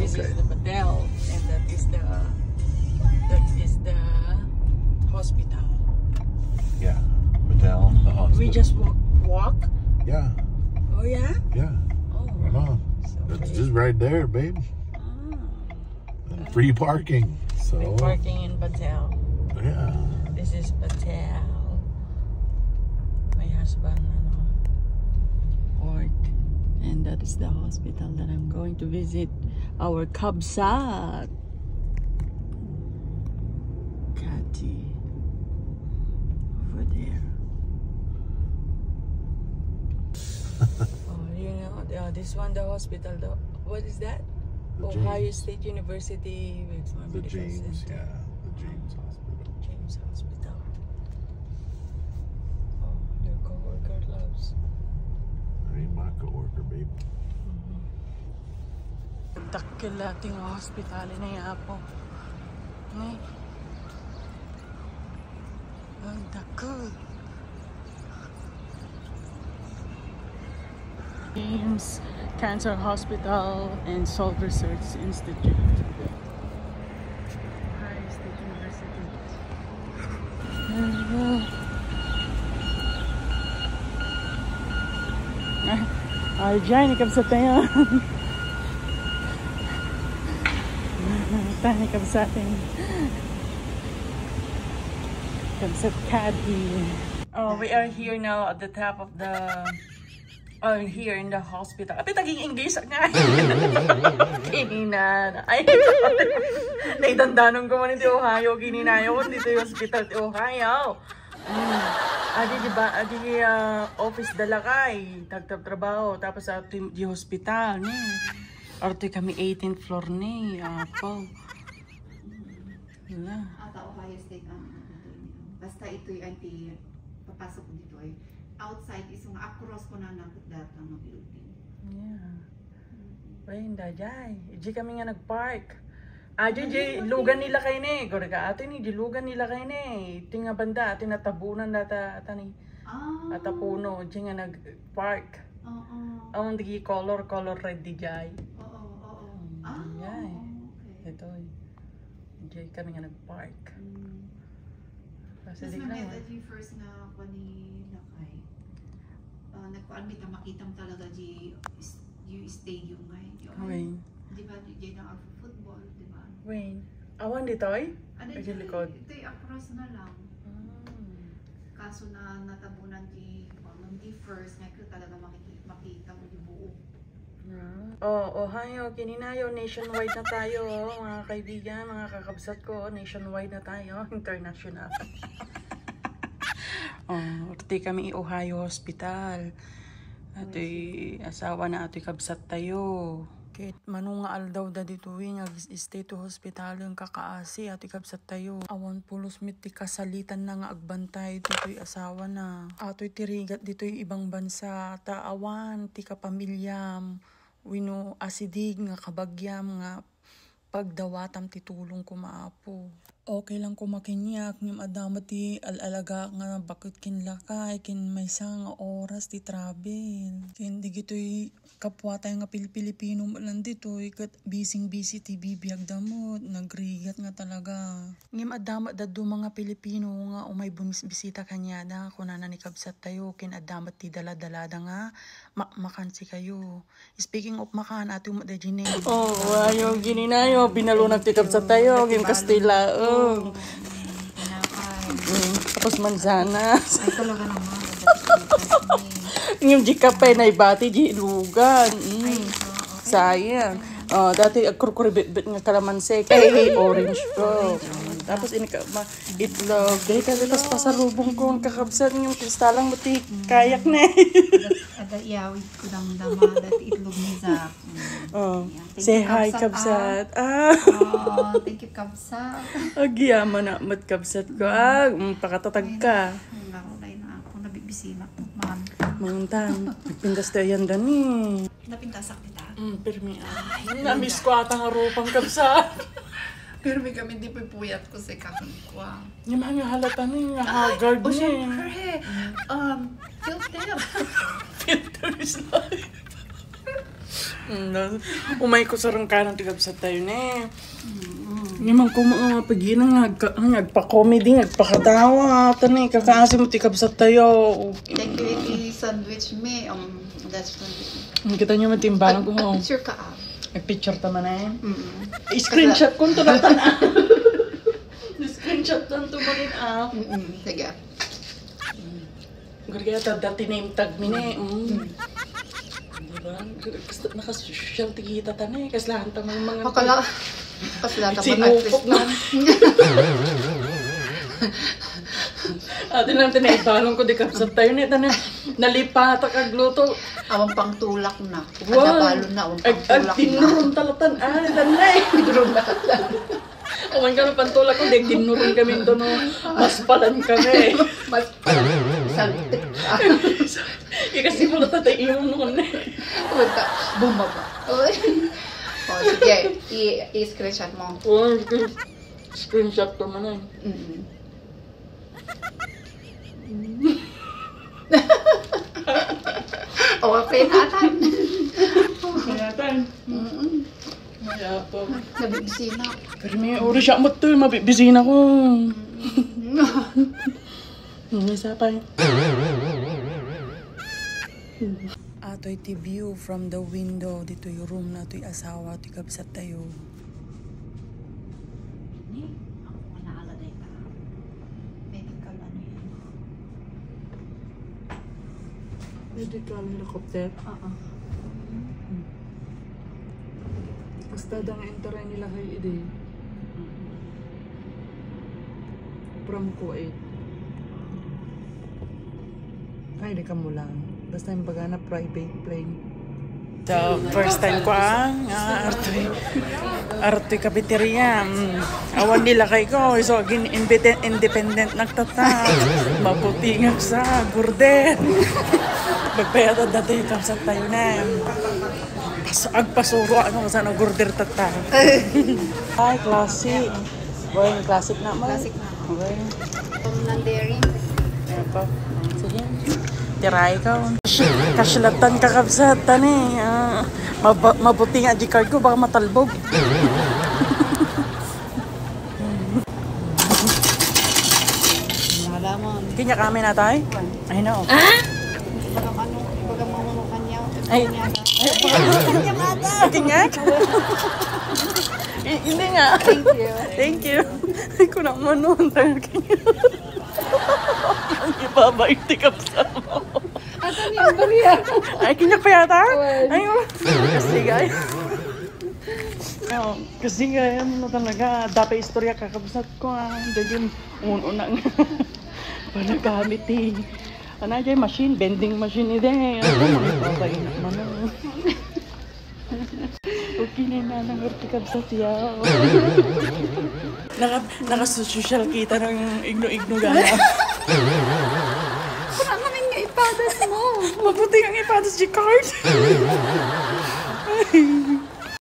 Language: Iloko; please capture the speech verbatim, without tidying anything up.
This is Okay. The Patel, and that is the that is the hospital. Yeah, Patel, the hospital. We just walk, walk. Yeah, Oh yeah. Yeah. Oh. Come on. So That's we- just right there, babe. Ah. And free parking. So Free parking in Patel. Yeah. This is Patel. My husband, ano, work. And that is the hospital that I'm going to visit. Our kabsat. Cathy. Over there. Oh, you know, uh, this one, the hospital, the, what is that? The Ohio James. State University with The Medical James, Center. Yeah, the James Hospital. James Hospital. Oh, your coworker loves. I ain't my coworker, babe. Dakkel la ti nga hospital ni Apo. Ni. Ang dakkel. James Cancer Hospital and Salk Research Institute. Ohio State University. Ay, ay, Jai, ni kabsat tayo. Tani kabsat tayo. Kabsat Cathy. Oh, we are here now at the top of the Oh, here in the hospital. Apay, taging English nga. Kinina. Ay, naidandanon ko man iti Ohio. Kininayo ko dito yung hospital ti Ohio. Mm. Adi, di ba? Adi, ah, office da lakay. Tagtrabaho. Tapos, ah, di, di hospital. Hmm. Artoy kami eighteenth floor ni. Apo. Wala. Ata Ohio State ang ano dito. Basta ito'y anti papasok dito ay outside is nga across ko na nagdata ng building. Yeah. Ay, hindi, Jai. Di kami nga nag-park. Ah, di, di, lugan nila kayo ni. Gori ka, ato ni, di lugan nila kayo ni. Ito nga banda, ito natabunan data, ata ni. Ah. Ata puno, di nga nag-park. Oo. Ang di color, color red di Jai. Oo, oo. Mm, Ah, yay. Oo, okay. Ito eh. Di kami nga nag-park. Mm. Kasi Mas di mamaya lang. Yung first nga ako ni Lakay. Ah, nagpaan kita, makita mo talaga di is- yung stadium nga yun. Wayne. Di ba, di di na football, di ba? Wayne. Awan ditoy? Ano Ay, dyan? likod. Ito'y across na lang. Ah. Kaso na natabunan di, di first nga ko talaga makiki- makita mo yung buo. Ah. Oh, Ohio, kininayo, nationwide na tayo, oh, mga kaibigan, mga kakabsat ko, nationwide na tayo, international. Oh, orti kami i Ohio Hospital. Atoy asawa na atoy kabsat tayo. Ket mano nga aldaw da ditoy nga ag-stay to hospital yung kakaasi atoy kabsat tayo. Awan pulos met ti kasalitan na nga agbantay ditoy asawa na. Atoy ti rigat ditoy ibang bansa ta awan ti kapamilyam wenno asidig nga kabagiam nga pagdawatam ti tulong koma, Apo. Okay lang koma kaniak, ngem adda met ti al-alaga nga baket ken Lakay ken maysa nga oras ti travel. Ken digitoy kapuatay nga Pil-, Pilipino met lang ditoy ket bising-bisi ti bibiagda met, nagrigat nga talaga. Ngem adda met dadduma nga Pilipino nga umay bumisbisita kaniada, kunana ni kabsat tayo, ken adda met ti daladalada nga makmakan sikayo. Speaking of makan, atoy met da Jeanette. Oh, ayo, gininayo, binalunag ti kabsat tayo, ngem Kastila, oh. Mm, tapos manzanas. Ay, talaga naman. Ngem di kape na ibati, di lugan. Mm. Sayang. Oh, dati agkurkuribitbit nga kalamansi. Kay orange ko. Mm, tapos ini ka, ma, itlog. Dahil kasi tas pasalubong ko ang kakabsat ng kristalang mati kayak na eh. Ada iyawid ko damdama, dati itlog ni Zach. Mm. Oh. Yan. Thank Say you, hi, kabsat, kabsat. Ah. Oh, thank you, kabsat. Agyaman na mat kabsat ko. Ah, mm, pakatatag ka. Ang laro na yun ako, nabibisina ko. Man. Mangutang. Nagpintas tayo yan, Dani. Napintasak kita. Mm, pirmi. Ah. Namiss ko ata nga rupang kabsat. Pero may kami, di puyat ko sa kakang ko, ah. Yung mga halata na yung haggard O, niya. syempre. Um, filter. Filter is life. Umayko sareng kanan ti kabsattayo ne. Ngem koma nga pagina nga agka-, nga agpa-comedy, nga agpakatawa. Tani, kakaasi mo ti kabsattayo. Thank you, iti sandwich mi. Um, that's sandwich mi. Kita nyo man timbangan ko, oh. Picture ka, ah. Nagpicture ta man, eh. Mm-mm. I-screenshot ko, tulatan, ah. I-screenshot ko, tumanin, ah. Mm-mm. Sige. Gurgaya ta dati name tag mi ne. Mm. Diba? Gusto, naka-social ti kita ta ne. Kaslahan ta man mga Makala-, kaslahan ta man artist na. Ati lang tinaibalon ko, di kabsattayo ne. Tana, nalipata kagluto. Awan pang tulak na. Wow. Adabalon na, awan pang tulak na. Ag-, agtinurong talatan. Ah, tanay. Tinurong talatan. Awan ka na pantulak ko, di tinurong kami ito, no? Maspalan kami. Maspalan. Saltik ka. Ikasi mo na tatay imong mo na. Wala ka. Bumaba. Uy. O, sige. I-, i-screenshot mo. O, screen-, screenshot ko man eh. Mm-mm. O, okay na atan. Kaya tan. Mm-mm. Mayapang. Nabibisina. Pero may oras siya mo to, mabibisina ko. Mm. May isa pa eh. Atoy ti view from the window, ditoy room na toy asawa, toy kabsat tayo. Ni, ako nga naala dayta. Medical ano yan? Medical helicopter? Oo. Basta da nga enter nila kay idi. From Kuwait. Ay, di ka mo lang. Basta yung bagana private plane. So, first time ko, ah, nga artoy, artoy cafeteria. Mm. Awan nila kay ko, so, agin-, independent nagtata. Mabuti nga sa gurder. Magpayatad na tayo, kamsat tayo na. Pas-, agpasuro, ano, sa nag-order tata. Ay, klase. Boy, classic na mo. Classic na. Boy. Tom Landeri. Ayan pa. Sige. Tiray ka. Kasilatan kakabsat, tani. Ah, mab-, mabuti nga di card ko, baka matalbog. Mga lamon. Kanya kami na, tay? Ay, no. Ah? Baga ano, baga mga kanya. Ay. Kanya. Ay, baga kanya. Kanya? Eh, hindi nga. Thank you. Thank you. Ay, ko naman noon tayo kanya. Ang ibaba yung tikap sa mo. Asan yung bariya? Ay, kinyak pa yata? Well. Ay, oh. Sige, ay. Oh, kasi nga, ano na talaga, dapat istorya kakabsat ko, ah. Daging uno na nga. Wala gamit, eh. Ano, dyan, machine, vending machine, ide. Ano, mga babay naman, ah. Okay na, nanang orti kabsat, ya. Naka-, naka-social kita ng igno-igno gana. Wala naman nga ipadas mo. Mabuti nga ipadas di card.